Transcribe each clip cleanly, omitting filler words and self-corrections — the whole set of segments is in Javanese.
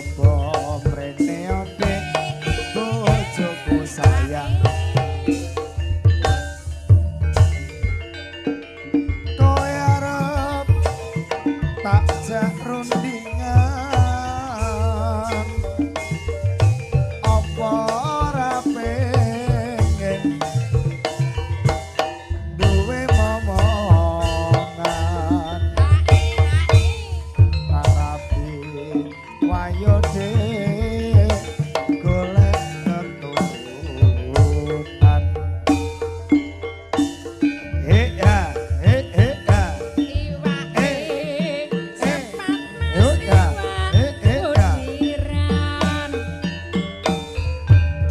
Coba mrene ade bojoku sayang. Kowe arep tak jak rundingan, apa ora pengen duwe momongan? Tarapi wayo dek golek keturutan. He ya, he he ya. Iwake sepat Yo mas ya, iwak he he ya. kudiran.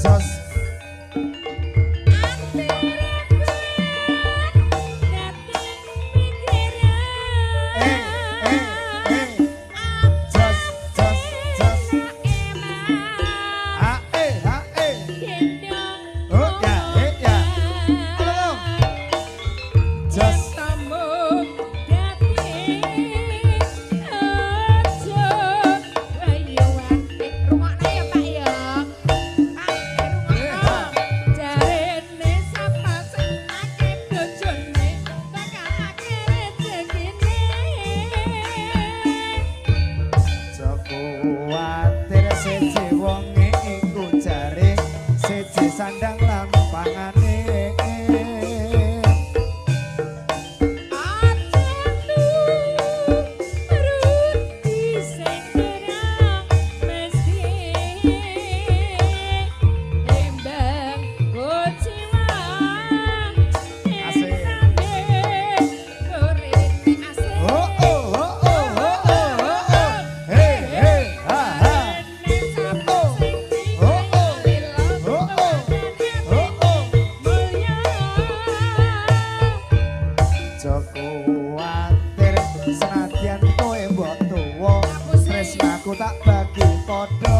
Jos Ati rebet dadi pikiran. eh eh eh. Jos jos jos. Eman Ha eh ha eh. gendong Oh ya, he ya. Tolong. Jos. Ketemu dadi aja rayuan. Rungokno ya Pak ya. Pak, rungokno. Jarene sapa sing akeh bojone bakal akeh rezekine. Aja kuwatir siji wonge iku jare siji sandang lan pangane. Aja turuti sing terang mesti timbang kuciwa Asik. Kurine asik. Oh oh oh oh oh oh oh. He he ha ha. Oh oh oh oh oh oh. Mulya. Aja kuwatir senadyan kowe mbok tuwa, tresnaku tak bagi padha.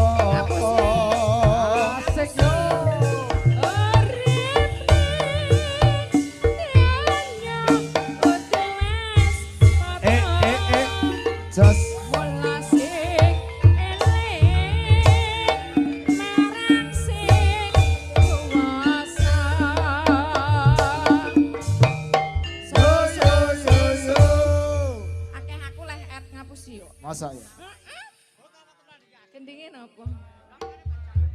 Asik yo. Urip ning donya kudu wis Eh eh eh. Jos Mula sing eling marang sing kuwasa. Yo yo yo yo. Akeh aku leh arep ngapusi yo. Masa ya? Gendinge napa?